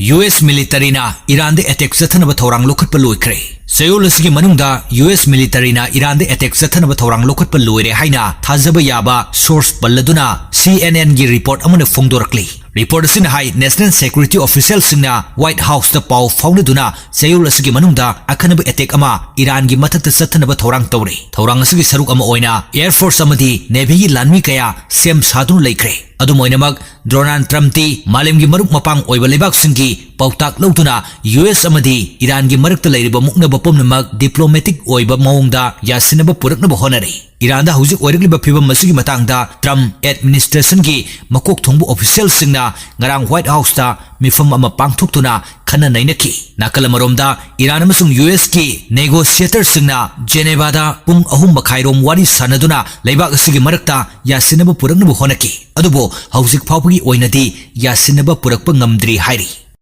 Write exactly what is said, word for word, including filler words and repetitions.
U S ꯃꯤꯂꯤꯇꯔꯤꯅ ꯏꯔꯥꯟꯗ attack ꯆꯠꯊꯅꯕ ꯊꯧꯔꯥꯡ ꯂꯧꯈꯠꯄ ꯂꯣꯏꯈ꯭ꯔꯦ꯫ ꯆꯌꯣꯜ ꯑꯁꯤꯒꯤ ꯃꯅꯨꯡꯗ ꯌꯨ ꯑꯦꯁ ꯃꯤꯂꯤꯇꯔꯤꯅ ꯏꯔꯥꯟꯗ ꯑꯦꯇꯦꯛ ꯆꯠꯊꯅꯕ ꯊꯧꯔꯥꯡ ꯂꯧꯈꯠꯄ ꯂꯣꯏꯔꯦ ꯍꯥꯏꯅ ꯊꯥꯖꯕ ꯌꯥꯕ ꯁꯣꯔꯁ ꯄꯜꯂꯗꯨꯅ ꯁꯤ ꯑꯦꯟ ꯑꯦꯟꯒꯤ ꯔꯤꯄꯣꯔꯠ ꯑꯃꯅ ꯐꯣꯡꯗꯣꯔꯛꯂꯤ꯫ ꯔꯤꯄꯣꯔꯠ ꯑꯁꯤꯅ ꯍꯥꯏ, ꯅꯦꯁꯅꯦꯜ ꯁꯦꯀ꯭ꯌꯨꯔꯤꯇꯤ ꯑꯣꯐꯤꯁꯤꯌꯦꯜꯁꯤꯡꯅ ꯋꯥꯏꯠ ꯍꯥꯎꯁꯇ ꯄꯥꯎ ꯐꯥꯎꯅꯗꯨꯅ ꯆꯌꯣꯜ ꯑꯁꯤꯒꯤ ꯃꯅꯨꯡꯗ ꯑꯈꯟꯅꯕ ꯑꯦꯇꯦꯛ ꯑꯃ ꯏꯔꯥꯟꯒꯤ ꯃꯊꯛꯇ ꯆꯠꯊꯅꯕ ꯊꯧꯔꯥꯡ ꯇꯧꯔꯤ꯫ ꯊꯧꯔꯥꯡ ꯑꯁꯤꯒꯤ ꯁꯔꯨꯛ ꯑꯃ ꯑꯣꯏꯅ ꯑꯦꯌꯔ ꯐꯣꯔꯁ ꯑꯃꯗꯤ ꯅꯦꯚꯤꯒꯤ ꯂꯥꯟꯃꯤ ꯀꯌꯥ ꯁꯦꯝ ꯁꯥꯗꯨꯅ ꯂꯩꯈ꯭ꯔꯦ꯫ ꯑꯗꯨꯝ ꯑꯣꯏꯅꯃꯛ, ꯗꯣꯅꯥꯜꯗ ꯇ꯭ꯔꯝꯞꯇꯤ ꯃꯥꯂꯦꯝꯒꯤ ꯃꯔꯨꯞ ꯃꯄꯥꯡ ꯑꯣꯏꯕ ꯂꯩꯕꯥꯛꯁꯤꯡꯒꯤ ꯄꯥꯎꯇꯥꯛ ꯂꯧꯗꯨꯅ ꯌꯨ ꯑꯦꯁ ꯑꯃꯗꯤ ꯏꯔꯥꯟꯒꯤ ꯃꯔꯛꯇ ꯂꯩꯔꯤꯕ ꯃꯨꯛꯅꯕ ꯄꯨꯝꯅꯃꯛ ꯗꯤꯄ꯭ꯂꯣꯃꯦꯇꯤꯛ ꯑꯣꯏꯕ ꯃꯑꯣꯡꯗ ꯌꯥꯁꯤꯟꯅꯕ ꯄꯨꯔꯛꯅꯕ ꯍꯣꯠꯅꯔꯤ꯫ ꯏꯔꯥꯟꯗ ꯍꯧꯖꯤꯛ ꯑꯣꯏꯔꯛꯂꯤꯕ ꯐꯤꯚꯝ ꯑꯁꯤꯒꯤ ꯃꯇꯥꯡꯗ ꯇ꯭ꯔꯝꯞ ꯑꯦꯗꯃꯤꯅꯤꯁꯇ꯭ꯔꯦꯁꯟꯒꯤ ꯃꯀꯣꯛ ꯊꯣꯡꯕ ꯑꯣꯐꯤꯁꯤꯌꯦꯜꯁꯤꯡꯅ ꯉꯔꯥꯡ ꯋꯥꯏꯠ ꯍꯥꯎꯁꯇ ꯃꯤꯐꯝ ꯑꯃ ꯄꯥꯡꯊꯣꯛꯇꯨꯅ ꯈꯟꯅ ꯅꯩꯅꯈꯤ꯫ ꯅꯥꯀꯜ ꯑꯃꯔꯣꯝꯗ, ꯏꯔꯥꯟ ꯑꯃꯁꯨꯡ ꯌꯨ ꯑꯦꯁꯀꯤ ꯅꯦꯒꯣꯁꯤꯌꯦꯇꯔꯁꯤꯡꯅ ꯖꯦꯅꯦꯚꯥꯗ ꯄꯨꯡ ꯑꯍꯨꯝ ꯃꯈꯥꯏꯔꯣꯝ ꯋꯥꯔꯤ ꯁꯥꯟꯅꯗꯨꯅ ꯂꯩꯕꯥꯛ ꯑꯁꯤꯒꯤ ꯃꯔꯛꯇ ꯌꯥꯁꯤꯟꯅꯕ ꯄꯨꯔꯛꯅꯕ ꯍꯣꯠꯅꯈꯤ꯫ ꯑꯗꯨꯕꯨ ꯍꯧꯖꯤꯛ ꯐꯥꯎꯕꯒꯤ ꯑꯣꯏꯅꯗꯤ ꯌꯥꯁꯤꯟꯅꯕ ꯄꯨꯔꯛꯄ ꯉꯝꯗ꯭ꯔꯤ ꯍꯥꯏꯔꯤ꯫